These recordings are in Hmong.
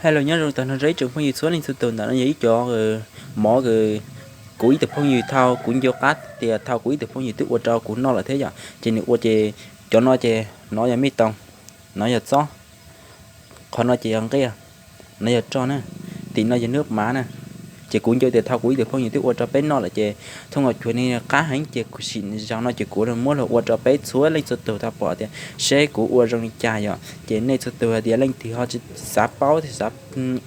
Hello, nyob zoo tag nrho ib tsoom phooj ywg txhua leej txhua tus ntawm no yog ib cov mov kuv ib tug phooj ywg thaum kuv nco qab tias thaum kuv ib tug phooj ywg twb ua rau kuv noj lawm thiab yom, ces nws ua ces cov no ces nov yog me toos, nov yog txob, qhov no ces yog nqaij, nov yog roj na, tim no yog nub mav na. Ces kuv nco tias thaum kuv ib tug phooj ywg twb ua rau peb noj lawm ces thooj nkaus cuag nws qab heev ces kuv sim zaum no ces kuv muab los ua rau peb txhua leej txhua tus tau pom tias seb kuv ua zoo li cas yom. Ces nej txhua tus hais tias leej twg ho tsis xav paub thiab xav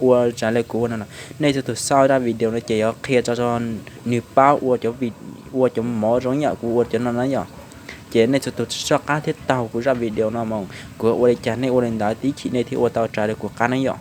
ua zaj li kuv ua no, nej txhua tus saib zaj video no ces yuav qhia tso rau nws paub ua cov, ua cov mov zoo yam kuv ua cov no na yom. Ces nej txhua tus soj qab thiab taug kuv zaj video no mas kuv ua li cas nej ua li ntawd, ib chim nej thiaj ua tau raws li kuv qab ne yom.